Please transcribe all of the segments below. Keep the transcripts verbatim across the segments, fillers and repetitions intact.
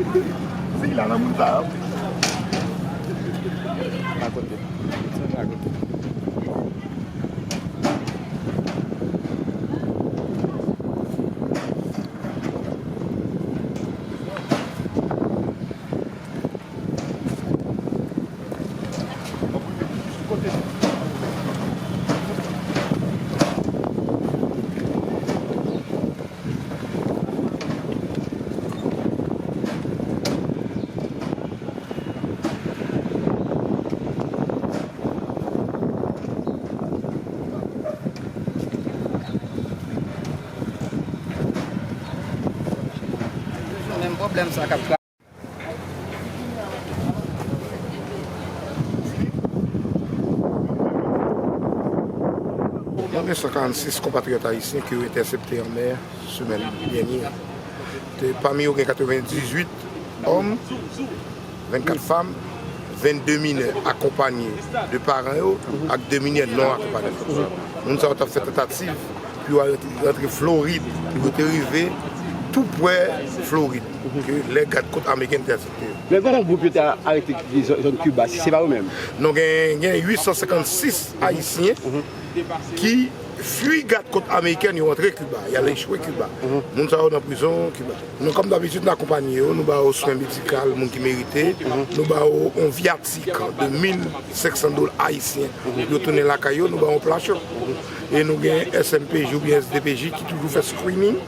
Sila nan moun sa yo. Akote. Akote. Menm pwoblèm sa k ap Gen san karannsis konpatriyòt ayisyen ke yo entèsepte an mè semèn dènye. Te, pami yo gen katrevendizuit òm, vennkat fanm, vennde minè akonpanye de paran yo ak de minè non akonpanye. Moun sa yo t ap fè tantativ pou yo al rantre Florid, pou yo te rive tou prè Florid, ke lè gad kot ameriken entèsepte yo. Men gen yon gwoup yo te arete ki zòn Kiba, si se pa yo menm. Non, gen, gen uit san senkannsis ayisyen ki fui gad kot amerikèn yo antre Kiba, y al echwe Kiba. Moun sa yo nan prizon Kiba. Nou, kòm dabitid, n akonpanye yo, nou ba yo swen medikal, moun ki merite, nou ba yo yon vyatik de mil senk san dola ayisyen pou yo tounen lakay yo, nou ba yo yon pla cho. E nou gen S M P J oubyen S D P J ki toujou fè screening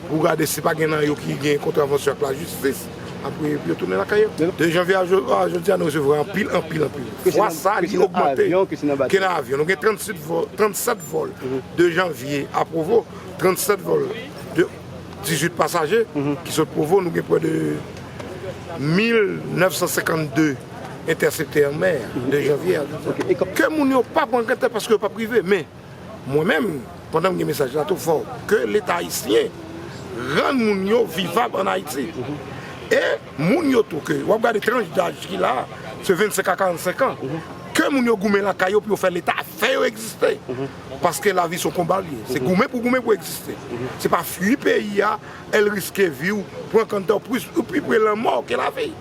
pou gade si pa gen nan yo ki gen kontravansyon ak lajistis. Apre, pou yo tounen lakay yo. De janvye a jo-, a jodi a, nou resevwa anpil, anpil, anpil. Fwa sa, li ogmante. Ke nan avyon, ke se nan bato. Ke nan avyon. Nou gen trannsèt vòl, trannsèt vòl de janvye a Pwovo, trannsèt vòl de dizuit pasaje ki sot Pwovo. Nou gen prè de mil nèf san senkannde entèsepte an mè de janvye a jodi a. Ke moun yo pa pran gantè paske yo p ap rive, men mwen menm, pandan m gen mesaj la tou fò, ke Leta ayisyen rann moun yo vivab ann Ayiti. E moun yo tou, ke w ap gade tranch daj ki la, se vennsenk a karannsenk an. Ke moun yo goumen lakay yo pou yo fè Leta fè yo egziste. Paske lavi se yon konba l ye. Se goumen pou goumen pou egziste. Se pa fui peyi a, al riske vi w, pran kanntè w, pi, pi pre lanmò ke lavi.